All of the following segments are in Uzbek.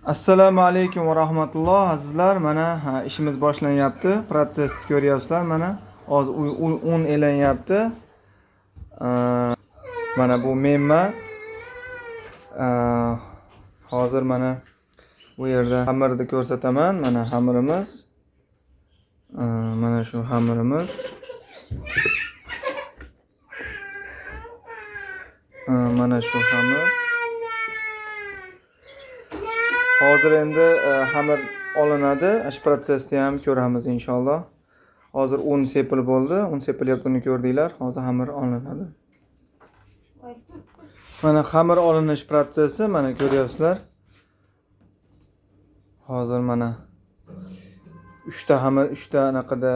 Assalomu alaykum va rahmatulloh azizlar. Mana ishimiz boshlanyapti. Protsessni ko'ryapsizlar. Mana hozir un elanyapti. Mana bu menman. Hozir mana bu yerda xamirni ko'rsataman. Mana xamirimiz. Mana shu xamirimiz. Mana shu xamir. Hozir endi xamir olinadi. Shu protsessni ham ko'ramiz inshaalloh. Hozir un sepilib bo'ldi. Un sepilayotganini ko'rdinglar. Hozir xamir olinadi. Mana xamir olinish protsessi mana ko'ryapsizlar. Hozir mana 3 ta xamir, 3 ta anaqada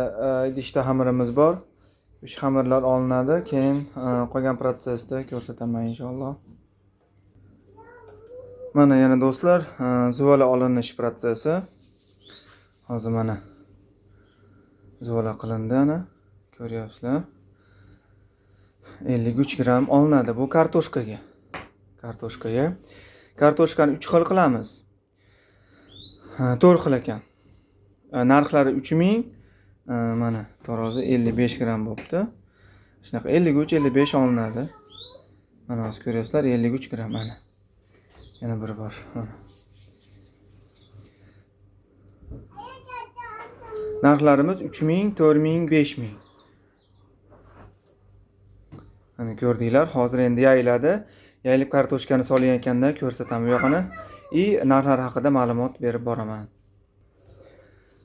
idishda xamirimiz bor. 3 xamirlar olinadi. Keyin qolgan protsessni ko'rsataman inshaalloh. Mana yana do'stlar, zuvala olinish protsessi. Hozir mana zuvala qilindi, ana ko'ryapsizlar. 53 gramm olinadi bu kartoshkaga. Kartoshkaga. Kartoshkani 3 xil qilamiz. 4 xil ekan. Narxlari 3000, mana tarozi 55 gramm bo'pti. Shunaqa 53-55 olinadi. Mana hozir ko'ryapsizlar 53 gramm mana. Yana biri bor. Mana. Narxlarimiz 3000, 4000, 5000. Mana ko'rdinglar, hozir endi yayiladi. Yayilib kartoshkani solayotganda ko'rsataman bu yoqini. I narxlar haqida ma'lumot berib boraman.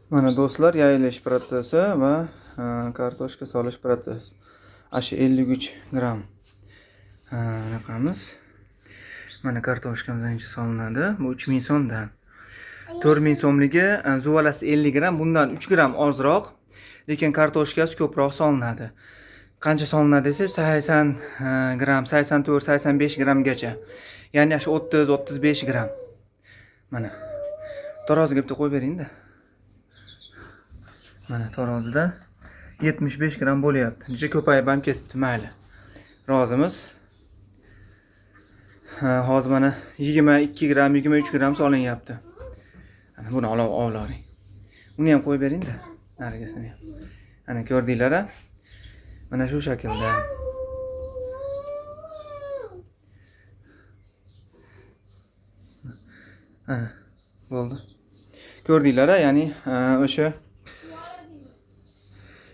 Mana do'stlar, yayilish protsessi va kartoshka solish protsessi. Ashu 53 gramm. Anaqamiz. Mana kartoshkamiz ancha solinadi. Bu 3000 so'mdan. 4000 so'mligi zuvalasi 50 gramm, bundan 3 gramm ozroq, lekin kartoshkasi ko'proq solinadi. Qancha solinadi desa 80 gramm, 84, 85 grammgacha. Ya'ni shu 30-35 gramm. Mana taroziga bitta qo'yib bering-da. Mana tarozida 75 gramm bo'lyapti. Necha ko'payib ham ketibdi, mayli. Rozimiz. Hozir mana 22 gramm, 23 gramm solinyapti. Ana buni olib olavering. Uni ham qo'yib bering-da, narigisini ham. Ana ko'rdinglar-a? Mana shu shaklda. Ana bo'ldi. Ko'rdinglar-a? Ya'ni o'sha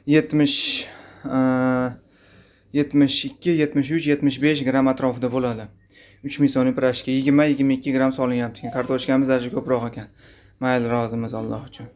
70, 72, 73, 75 gramm atrofida bo'ladi. 3000 so'mlik pirojka 20-22 gramm solinyapti. Kartoshkamiz ancha ko'proq ekan. Mayli, rozimiz Alloh uchun.